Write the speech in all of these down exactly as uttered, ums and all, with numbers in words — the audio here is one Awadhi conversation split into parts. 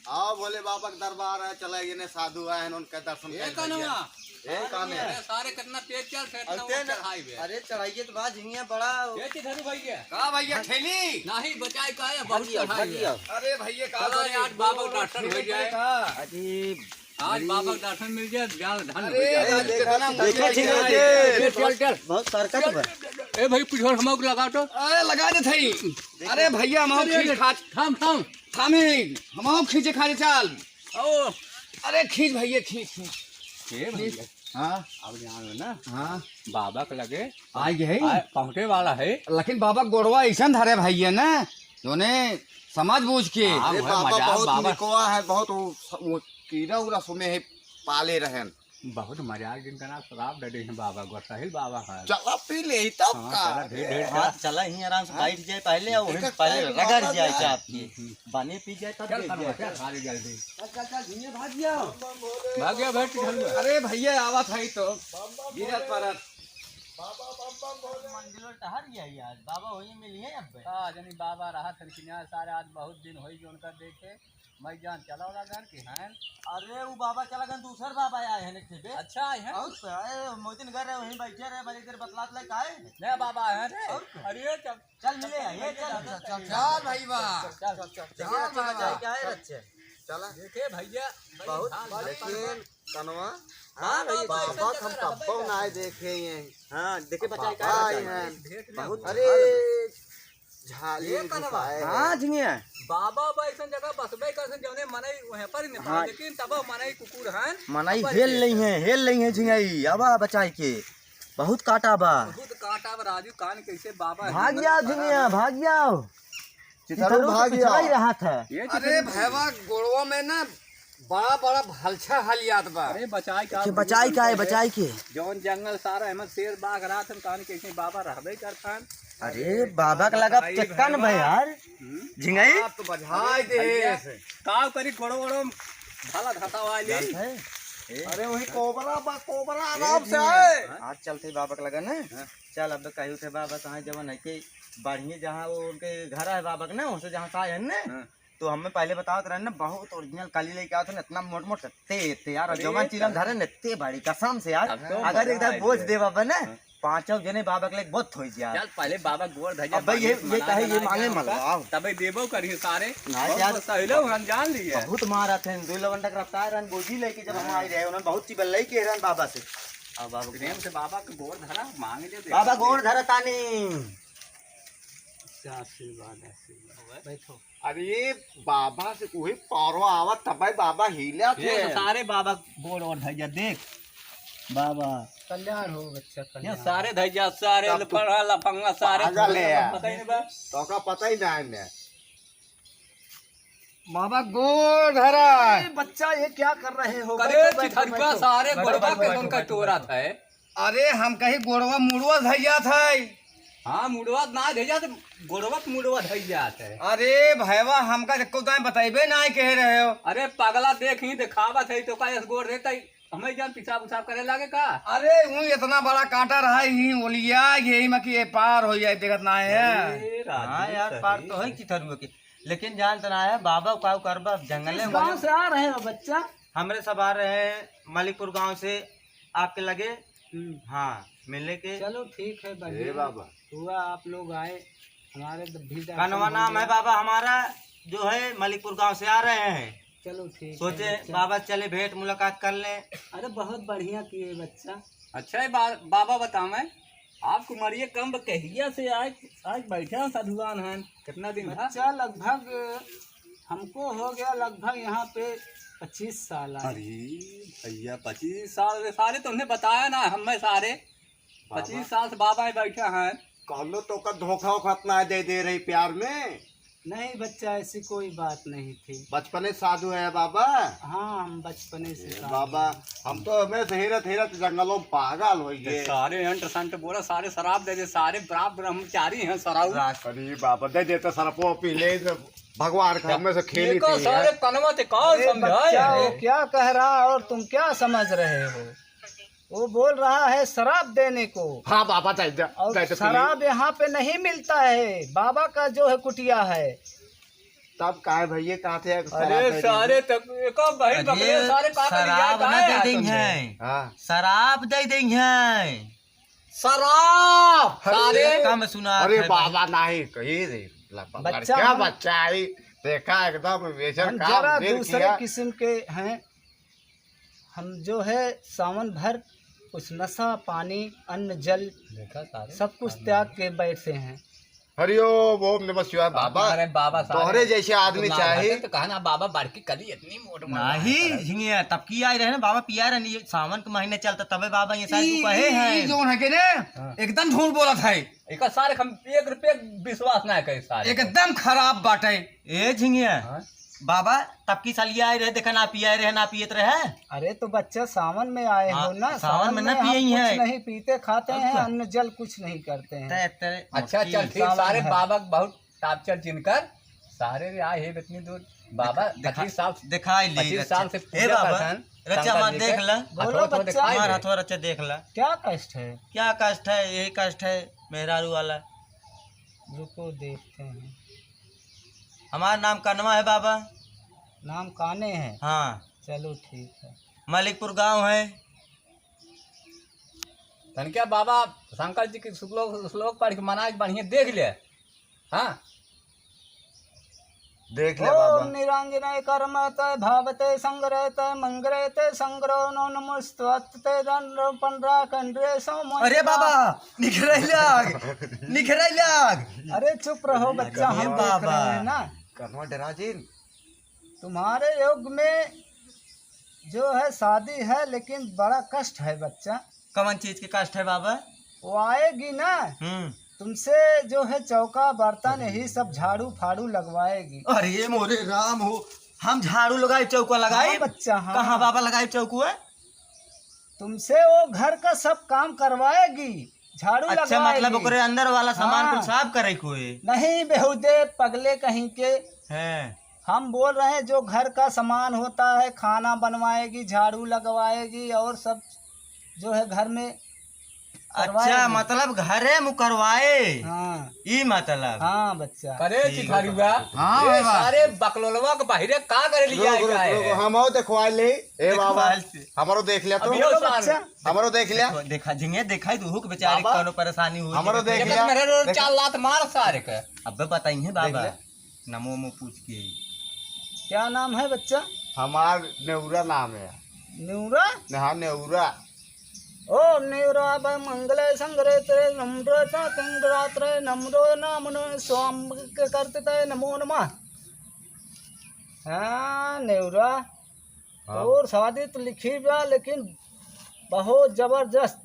आओ भोले बाबा के दरबार है, चला इने साधु आए हैं, उनका दर्शन ए करें कनवा। भैया। ए काने? अरे सारे कितना तेज चल, से इतना अरे ऊंचा न-, हाईवे। अरे चढ़ाइए तो बा झिंगिया बड़ा। ये किधर भैया? का भैया ठेली? नहीं बचाए का है, बहुत भागिया, चढ़ाई है। भागिया। अरे भैया का चलो करी? यार, बाबा दो दर्शन हो ठेली जाए। का? अरे आज बाबा के दर्शन मिल जाए, ज्ञान धन हो अरे जाए। आज देखा, कितना देखा, मजा देखा, आया। देखा। चल, चल, चल। बहुत सरकत बा। ए भाई, पिछड़ हमको लगा तो। अरे लगा दे थई। अरे भैया, हम अरे, खींच अरे, खाच। थाम, थाम। थामी, हम खींचे खाचे चाल। ओ। अरे खींच भैया, खींच, खींच। ए भैया। हाँ। अब जान लो ना। हाँ। बाबा के लगे। आ गए। आ, पहुँचे वाला है। लेकिन बाबा गोड़वा ऐसन धरे भैया ना, जोने समझ बूझ के। हाँ, अरे वह बाबा मजाक बहुत बाबा। निकोआ है, बहुत वो, वो कीड़ा उड़ा सुने है पाले रहन। बहुत मजाक जिनका नाम शराब दे दे हैं बाबा, गोसाहिल बाबा है। चला पी ले तब हाँ, का। चला, ढेर, ढेर हाँ, चला। चला ही आराम से हाँ। बैठ जाए पहले, और वहीं देखा पहले कौन रगड़ बाबा जाए का? चाप के। हम्म, हम्म। बने पी जाए तब चल दे कनवा, जाए। चल, खाली जल्दी। चल, चल, चल, धीरे भाग जाओ। भाग गया भाई, किधर गया? अरे भैया, आवत है तो। गिरत परत। मंदिर में टहर गया यार, बाबा वहीं मिली है अब। का जनी बाबा रहा थे कि ना, सारे आज बहुत दिन होई जो उनका देखे। मैं जान चला वाला घर के हैं। अरे, वो बाबा चला गन, दूसर बाबा आए हैं, एक ठे बे। अच्छा, आए हैं? और का, ए, मोहतिन घर है, वहीं बैठे रहे, बड़ी देर बतलात ले काहे? नया बाबा आए हैं रे। और का? अरे, चल। चल मिले हैं, ये चल, चल, चल, चल, चल। चल भाई बा। चल, चल, चल, चल। चल, चल, चल, चल, चल। चल, चल। चला। देखे भैया, बहुत हाल है। लेकिन कनवा, हाँ, हाँ भाई, बाबा बाबा ऐसे हम जगह कब्बो रहबे ना करते। देखे हैं। हाँ, देखे बचाए बाबा का आए बचाए। हैं। भेंट ना बहुत हुआ। अरे, झाली ये कनवा। घुसाए हैं। हाँ, झिंगिया। बाबा बा ऐसन जगह बसबे करसन, जौने मनई वहीं पर ही निपाल, हाँ। लेकिन तब मनई कुकुर हन, मनई अपन हेल देख नहीं है। है, हेल नहीं है झिंगई, आवा बचाई के। बहुत काटा बा। बहुत काटा बा, राजू कान कैसे बाबा भाग हिम्मत जाओ करा झिंगिया, है। भाग जाओ। चिथरू चिथरू भाग तो पिछड़ा ही जाओ। रहा था। ये अरे चिथरू भैया, गोड़वा में ना बड़ा बड़ा भलछा हलियात बा। अरे बचाई का, के बचाई का है, बचाई के। जौन जंगल सारा एमन शेर बाघ रात हम कहानी कैसे बाबा रहबे करथन। अरे बाबा के लगा बताई चक्का न भैया। भाई यार। हम्म? झिंगई। आप तो बजाई अरे दे भैया, से। का करी गोड़ो गोड़ो भला धता वाली। जानत है? ए? अरे वही कोबरा बा, कोबरा ए आराम से झिंगई। आए। हाँ? आज चलते बाबा के लगा ना। हाँ। चल अब कही उठे बाबा कहाँ जवन है कि बढ़िया जहाँ वो उनके घर है बाबा के ना, उनसे जहाँ से आए हैं ना। हाँ। तो हमें पहले बतावत रहे ना, बहुत ओरिजिनल काली लेके आवत रहे, इतना मोट मोट ते, ते यार, अरे जवन चीलम धरे न, ते बड़ी कसम से यार। अब तो अगर मजा एकदम आ बोझ गया। दे बाबा ना, हाँ। पाँचों जने बाबा के लेके बहुत हो गया। चल, पहले बाबा गोड़ धर जा, अब भाई, ये, मांगे ये मना कहे, ये ना मांगे जाओ मत का, आओ। तबे देबो करिए सारे। ना बहुत यार, गुस्सा होइलो, हम जान लिए। बहुत मारा थे, दो लवंडा के रफ्तार रहन, बोझी लेके जब हम हाँ। आए रहे, उन्होंने बहुत चिबल्लाई के रहन बाबा से। अब बाबा प्रेम से बाबा के गोड़ धरा, मांग ले, बाबा देखा। गोड़ धरा तानी। आशीर्वाद, आशीर्वाद। बैठो। अरे बाबा से कोई पारो आवत तब बाबा हिला ये थे। तो सारे बाबा गोड़ और धैया देख। बाबा। कल्याण हो बच्चा, ये कल्याण। सारे धैया, सारे तब तू लफंगा, लफंगा, सारे पागल है यार। पता ही नहीं बा। तो का पता ही ना है। बाबा गोड़ धरा। अरे बच्चा, ये क्या कर रहे हो? अरे बैठो, बैठो, चिथरुआ बैठो। सारे बैठो, गोड़वा बैठो, के बैठो, उनका बैठो, टोरा बैठो। था, है। अरे हम कहीं गोड़वा मुड़वा धैया था। हाँ, मुड़वा ना धैया तो गोड़वा के मुड़वा धैया था। अरे भैया, हमका एको दाएं बताइबे ना कह रहे हो। अरे पगला देख ही दिखावा था, तो का इस गोड़ देता ही। हमें जान पेशाब उसाब करे लागे का? अरे, ऊ इतना बड़ा कांटा रहा ही, ओलिया, यही में कि ये पार हो जाए, देखत ना है। अरे, राजू हाँ यार, सही पार तो है है। चिथरुआ के। लेकिन जानत ना है, बाबा का करबा, जंगले किस में। गांव से आ रहे हो बच्चा? हमरे सब आ रहे हैं मलिकपुर गांव से, आपके लगे। हम्म। हाँ, मिलने के। चलो ठीक है, ए बढ़िया बाबा। हुआ आप लोग आए, हमारे तो भी दर्शन कनवा हो नाम गया। है बाबा हमारा, जो है मलिकपुर गांव से आ रहे हैं। चलो ठीक है सोचे बच्चा। बाबा चले भेंट मुलाकात कर लें। अरे बहुत बढ़िया किए बच्चा। अच्छा है बा-, बाबा बतावे, आपको मरिए कम कहिया से आज, आज बैठे हैं साधुआन हैं, कितना दिन था? बच्चा लगभग हमको हो गया लगभग यहाँ पे पच्चीस साल आए। अरे भैया, पच्चीस साल रे सारे तुमने बताया ना, हमें सारे बाबा। पच्चीस साल से बाबा ही बैठा है। कौनो तो का धोखा वोखा ना दे दे रही प्यार में। नहीं बच्चा, ऐसी कोई बात नहीं थी। बचपने साधु है बाबा। हाँ, हम बचपने से ए साधु बाबा, हैं। हम तो हमें से हेरत हेरत जंगलों में पागल हो ये गए। सारे अंट संट बोला, सारे शराब दे दे, सारे ब्रा-, ब्रह्मचारी हैं सराऊ। अरे बाबा, दे दे तो सरपो पी ले, भगवान का हमें से खेली देखो थी सारे यार। कनवा ते का अरे समझाए बच्चा, हैं? वो क्या कह रहा है और तुम क्या समझ रहे हो? वो बोल रहा है शराब देने को। हाँ बाबा, दे दे, और दे दे पी ले। शराब यहाँ पे नहीं मिलता है, बाबा का जो है कुटिया है। तब काहे भैया कहते हैं कि शराब अरे दे सारे देंगे? तब एको भाई अरे बकरे सारे का कर दिया, शराब ना काहे दे है देंगे तुमने? हैं। हाँ। शराब दे देंगे हैं। शराब अरे सारे। कम सुना अरे है बाबा नहीं कही रे। ल-, बच्चा लड़का हम बच्चा आई। देखा एकदम वेजर हम का जरा बेर दूसरे किया। किस्म के हैं। हम जो है सावन भर कुछ नशा पानी अन्न जल देखा सारे सब कुछ पानी। त्याग के बैठे हैं। हरिओम, ओम नमः शिवाय बाबा। अरे बाबा सारे तोहरे जैसे आदमी तुम ना चाही। रहते तो कहा ना बाबा बड़की कली इतनी मोट मोट नहीं बात करे। झिंगिया तब की आई रहे ना बाबा पिया रहे ये सावन के महीने चलता तबे बाबा ये शायद ई, तू कहे ई, हैं। ई जोन है के ने हाँ। एकदम झूठ बोलत है। एक सारे हम एक रुपये विश्वास ना करे सारे। एकदम खराब बाटे। ए झिंगिया हाँ? बाबा तब की सालिया आई रहे देखा ना पिया रहे ना पियत रहे। अरे तो बच्चा सावन में आए हाँ, हो ना, सावन सावन में ना में हम पिए कुछ हैं। नहीं पीते खाते हैं, अच्छा। अन्न जल कुछ नहीं करते हैं। ते, ते, अच्छा, मोटी। चल ठीक, सावन सारे भर। बाबा के बहुत टार्चर जिनकर, सारे रे आए हैं इतनी दूर। बाबा, देखा-, पच्चीस साल, दिखाई ले पच्चीस रच्चा। साल से ए पूजा बाबा, करथन, रच्चा शंकर हमार जी के। देख ला। बोलो हथवा तो बच्चा। दिखाई हमार दे। हथवा रच्चा देख ला। क्या कष्ट है? क्या कष्ट है? यही कष्ट है, मेहरारू वाला। रुको, देखते हैं। हमार नाम कनवा है बाबा। नाम काने है? हाँ। चलो, ठीक है। मलिकपुर गांव है। तन क्या बाबा शंकर जी के श्लोक, श्लोक पढ़ के मना के बढ़िया देख ले। हाँ। देख ले ओम बाबा। निरंजने कर्मते भावते संग्रहते मंगलते संग्रहणो नमस्तुते दंडो पंडरा कंडरे सोमो अरे बाबा, निखरैलाग, निखरैलाग। अरे चुप रहो बच्चा, अरे हम देख बाबा। रहे हैं ना। कन्हवा डरा जिन। तुम्हारे युग में जो है शादी है, लेकिन बड़ा कष्ट है बच्चा। कौन चीज के कष्ट है बाबा? वो आएगी ना, हम्म। तुमसे जो है चौका बर्तन यही सब झाड़ू फाड़ू लगवाएगी। अरे मोरे राम हो, हम झाड़ू लगाई चौका लगाई? हाँ बच्चा, हाँ। कहाँ बाबा लगाई चौकुआ? तुमसे वो घर का सब काम करवाएगी, झाड़ू अच्छा, लगवाएगी। मतलब ओकरे अंदर वाला सामान हाँ। कुल साफ करे के होए। नहीं बेहुदे पगले कहीं के। हैं। हम बोल रहे हैं जो घर का सामान होता है, खाना बनवाएगी, झाड़ू लगवाएगी और सब जो है घर में करवाएगी। अच्छा, मतलब घरे में करवाए। हाँ। ई मतलब। हाँ बच्चा। करे ठीक है। चिथरुआ। हाँ ए, बाबा। सारे बकलोलवा के बाहरे का करे लिया रुक, रुक, जाए रुक, है? हम और देखवाए ले। ए बाबा, देखवाए से। हमरो देख लिया तो। अभी और बोलो सारे। बच्चा। हमरो देख लिया। देखो, देखा, झिंगे देखाई दू, हुक बेचारे बाबा, कौनो परेशानी हुई हमरो है। देख एक लिया। मेरे रोज देखा। चार लात मार सारे के। अबे बताइए देख बाबा, लिया। नमो मो पूछ के। क्या नाम है बच्चा? हमार नेउरा नाम है। नेउरा? हाँ, नेउरा। ओम नेउरा ब मंगले संग्रह तेरे नम्रता कंगरात्रे नम्रो नामनो स्वाम के करते ते नमो नमः। हाँ, नेउरा। हाँ। तोर शादी तो लिखी बा, लेकिन बहुत जबरदस्त।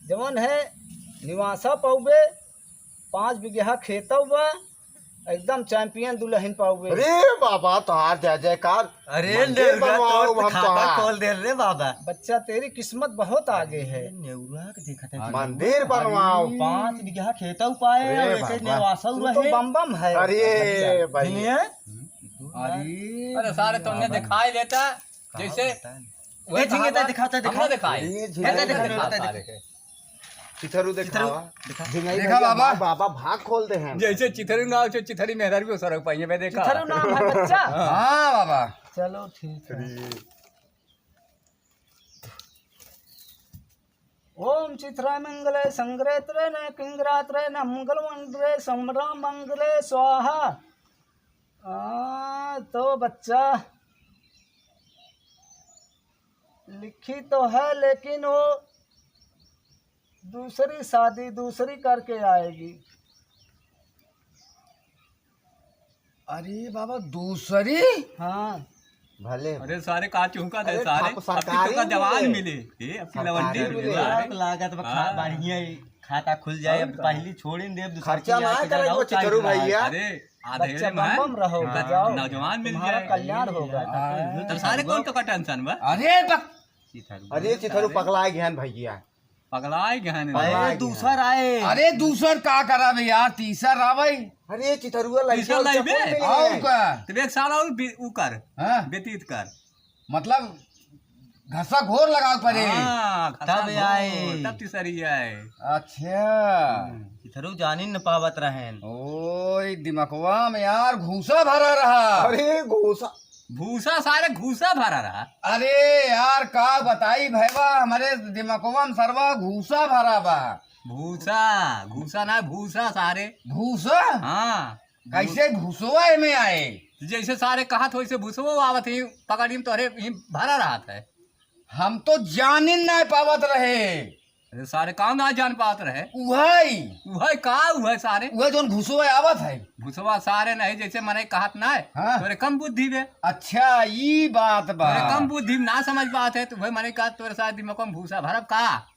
जवन है, निवासा पउबे, पाँच बिगहा खेतउ बा, एकदम चैंपियन दुलहिन पउबे। अरे बाबा, तोहार जय जयकार। अरे मंदिर नेउरा, बनवाओ तोर हम खाता तोहार। खोल दे रे बाबा। बच्चा, तेरी किस्मत बहुत आगे है। अरे नेउरा के देखत है। मंदिर बनवाओ। पाँच बिगहा खेतउ पाए, अरे और एक बाबा। निवासउ तू तो रहे। बम बम है। अरे भाई। सुनिए। अरे। अरे सारे तुमने दिखाई देता, जैसे कहाँ बताएं? वही ए, झिंगे कहा ता था, दिखाओ, ता हमने दिखाओ। दिखाई। ए, झिंगे ए, ता दिखाओ, दिखाओ, ता सारे दिखाओ। के। चिथरू चिथरू दिखावा। दिखा। झिंगाई देखा भैया, बाबा। बाबा भाग खोल दे हैं। जैसे चिथरू नाम से चिथरी मेहरारू को सरक पाइए, मैं देखा। चिथरू नाम है बच्चा? हाँ। हाँ बाबा। चलो ठीक है। अरे। ओम चित्रा मंगले संग्रह त्रय न किंगरा त्रय न मंगल मंगले समरा मंगले स्वाहा। आ, तो बच्चा लिखी तो है, लेकिन वो दूसरी शादी दूसरी करके आएगी। अरे बाबा, दूसरी? हाँ। भले। अरे सारे का चूका दे अरे, सारे। आप अबकी सरकारी तो का जवान मिले। मिले। ए, अबकी सरकारी लवंडे मिले। मिले। आप लागत बा खा-, हाँ। बढ़िया ही खाता खुल जाए। और अब का? पहली छोड़े न देब, दूसरा खर्चा की ना आके करे जाओ, वो चिथरू चाहे भैया। अरे, आधे बच्चा में। बम बम रहो, हाँ, जाओ। नौजवान मिल तुम्हारा जाए। कल्याण होगा। हाँ। तब सारे कौन तो का टेंशन बा? अरे बक- चिथरू। अरे, चिथरू पगला गया है भैया। पगलाए गए हैं। अरे, पगलाए गए हैं। दूसर आए। अरे, दूसर का करा बे यार, तीसर आ भाई। अरे, चिथरुआ लइका तीसर उइका लाइबे? कौन मिले आऊ हैं? का? तब एक साल और बी-, ऊ कर, हाँ। व्यतीत कर। मतलब, घसा घोर लगावे पड़े। हाँ, घसा तब घोर, आए। तब तिसरी आए। अच्छा। हम्म, इधरू जानी न पावत रहेन। ओए, दिमकवा में यार घूसा भरा रहा। अरे, घूसा। भूसा, सारे घूसा भरा रहा। अरे यार, का बताई भैया, हमरे दिमकवा में सरवा घूसा भरा बा। भूसा, घूसा ना, भूसा सारे। भूसा? हाँ। कैसे भूसवा एमे आए? जैसे सारे कहत हो, वैसे भूसवो आवत ही, पकड़ी में तोहरे ही भरा रहत है। हम तो जानिन ना पावत रहे। अरे सारे का ना जान पावत रहे? उहई। उहई का उहई सारे? उहई जौन भूसवा आवत है। भूसवा सारे नहीं, जैसे मने कहत ना है। हाँ। तोरे कम बुद्धि बे। अच्छा, ई बात बा। तोरे कम बुद्धि में ना समझ पावत है, तो उहई मने कहत तोरे सारे दिमाग में भूसा भरब का?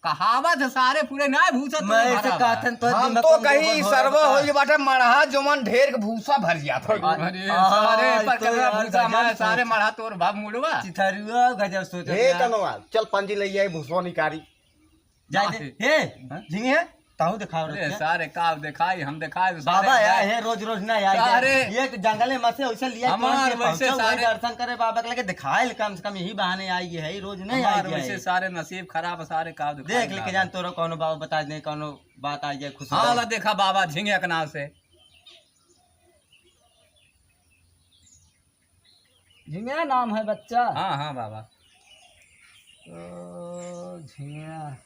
कहावत है सारे पूरे ना भूसा तोरे मैं ऐसे भरा बा। कहतन तो हम दिमाग तो में कहीं गोबर भरा सरवा बा। होई बाटे मड़हा जमन ढेर के भूसा भर जात है। अरे आ, सारे पर तो कचरा यार भूसा गजब मारे सारे सोच। मड़हा तोर भाव मुड़वा। चिथरुआ गजब सोच हे यार। कनवा, चल पंजी ले आई भूसवा निकारी। जाए दे। ना। हे, हाँ? झिंगे, ताहू दिखाओ अरे रखे। सारे का दिखाई, हम दिखाए तो सारे बाबा यार, आए। हे रोज रोज ना आए सारे जाए। ये तो जंगले में से वैसे लिया हमार तोड़ के वैसे पहुंचा, वही सारे दर्शन करे बाबा के लगे दिखाए ले, कम से कम यही बहाने आई है, रोज नहीं हमार आई वैसे है। सारे नसीब खराब है, सारे का दिखाई देख लेके बाबा। जान तोरो कौनो बाबा बता दे, कौनो बात आ जाए खुश हाँ, रहो। ला देखा बाबा झिंगे के नाम से। झिंगा नाम है बच्चा। हाँ, हाँ, बाबा। ओ, झिंगा।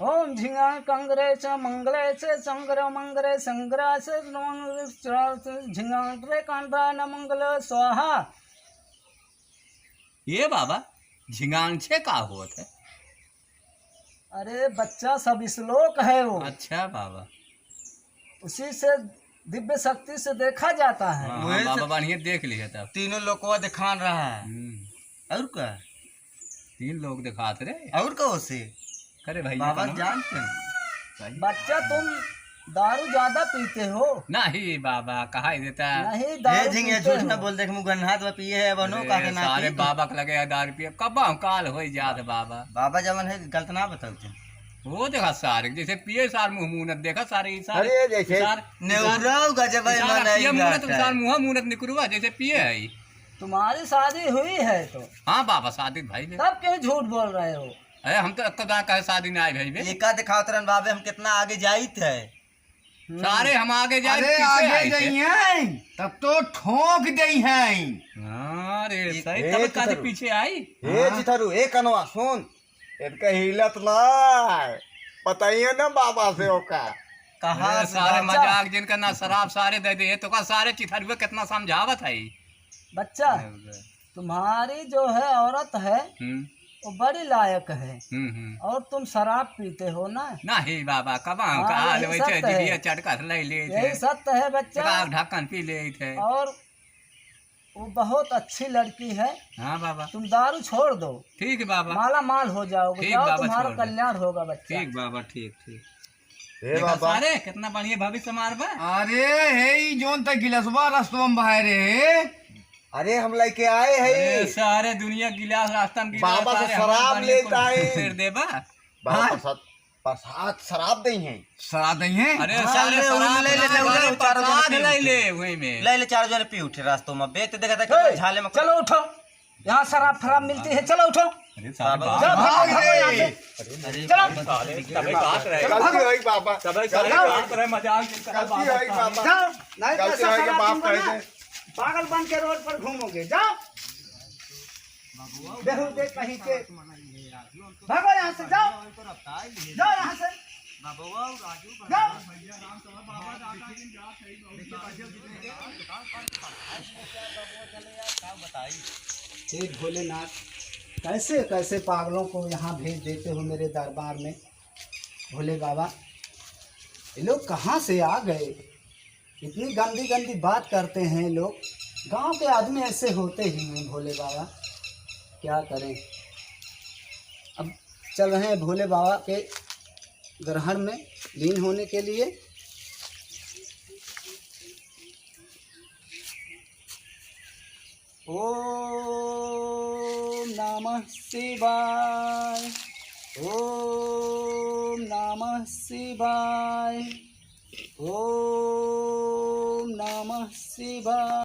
ओम झिंगा कंगरे च मंगले च संग्र मंगरे संग्रा च मंगल झिंगांगरे कांडा न मंगल स्वाहा। ये बाबा, झिंगांगछे का होत है? अरे बच्चा, सब श्लोक है वो। अच्छा बाबा। उसी से दिव्य शक्ति से देखा जाता है। हाँ, वही हाँ, से बाबा बढ़िया देख लिया तब। तीनों लोकवा दिखान रहा है। हम्म। और का? तीन लोग दिखात रे। और का उसे? करे भैया बाबा का नाम? जानते हैं। सही। बच्चा, तुम दारू ज्यादा पीते हो। नहीं बाबा, कहा ही देता। नहीं, ये दारू झिंगे पीते झूठ हो। ना बोल, देख मुँह गन्हात बा, पिए है, बनो अरे, कहते ना सारे पी। बाबा के लगे है दारू पिए, कब हम काल होई जात है बाबा। बाबा जवन है, गलत ना बताओ तुम। वो देखा सारे, जैसे पिए सार मुँह मुनत, देखा सारे, ई सारे, अरे, जैसे ई सार, ई सार, नेउराव गजब है, ई सार मन आई पिए मुनत, बात ई सार है। मुँह मुनत निकरुआ, जैसे पिए है। तुम्हारी शादी हुई है तो? हाँ बाबा, शादी भाई बे। तब क्यों झूठ बोल रहे हो? अरे, हम तो एक्को दाना कहे शादी ना आई भाई बे। एका दिखावत रहन बाबे, हम कितना आगे जाइत है। हम्म। सारे हम आगे जाए, अरे, पीछे आगे आए थे। जइहैं, तब तो ठोक देइहैं। हाँ रे, ए, सही, ए, तब काहे चिथरू। पीछे आई? ए, हाँ। चिथरू, ए, कनवा, सुन। इनका हिलत ना है। बताइए ना बाबा से ओका। कहाँ अरे, से सारे बाबा? मजाक जिनका ना शराब सारे दे दे, तो का सारे चिथरुए कितना समझावत है। बच्चा, अरे, तुम्हारी जो है औरत है, हम्म। वो बड़ी लायक है। हम्म, हम्म। और तुम शराब पीते हो ना? नहीं बाबा, कब हम हाँ, कहा यही लेवे थे, सत्य है। जिभिया चटका से ले ले यही थे। सत्य है बच्चा। राख ढक्कन पी ले थे। और वो बहुत अच्छी लड़की है। हाँ बाबा। तुम दारू छोड़ दो। ठीक है बाबा। माला माल हो जाओगे। ठीक जाओ, बाबा, तुम्हारा छोड़ दो। कल्याण होगा बच्चा। ठीक बाबा, ठीक, ठीक। हे देखा बाबा। सारे, कितना बढ़िया भविष्य हमार बा। अरे, हे, ई जोन त गिलसवा रस्तवा में बहाए रहे। अरे, हम लेके आए हैं। अरे, सारे दुनिया गिलास रास्ता में गिरा, बाबा से सारे हमार शराब बढ़िया लेता कुल है। फेर देबा। बाबा हाँ? प्रसाद, प्रसाद शराब दे हैं। शराब दे हैं? अरे, हाँ, सारे ले, शराब ले, ले, ना, ले, सारे ले, उतारो, प्रसाद ले, ले, ले, वही में। ले, ले, चार जने पी उठे रास्तों में। बेच देखा था कि हे, झाले में चलो उठो। यहाँ शराब फराब मिलती है, चलो उठो। अरे सारे बाबा, बाप जाओ, भागो, भागो यहाँ से। अरे चलो। सारे, तबे बात रहे। चलो, भागो। गलती होई बाबा। तबे सारे गलती होई। बात रहे, मजाक जिनका गलती बात होई था। बाबा। जाओ, नहीं तो गलती ऐसा होई, शराब माफ कर पीऊंगा दे। ना, पागल बन के रोड पर घूमोगे। जाओ। बेहूदे कहीं के। भागो यहाँ से, जाओ। जाओ यहाँ से। जाओ। हे भोलेनाथ, कैसे कैसे पागलों को यहाँ भेज देते हो मेरे दरबार में। भोले बाबा, ये लोग कहाँ से आ गए? इतनी गंदी गंदी बात करते हैं लोग। गांव के आदमी ऐसे होते ही हैं भोले बाबा, क्या करें। अब चल रहे हैं भोले बाबा के ग्रहण में लीन होने के लिए। ओम नमः शिवाय। ओम नमः शिवाय। ओम नमः शिवाय।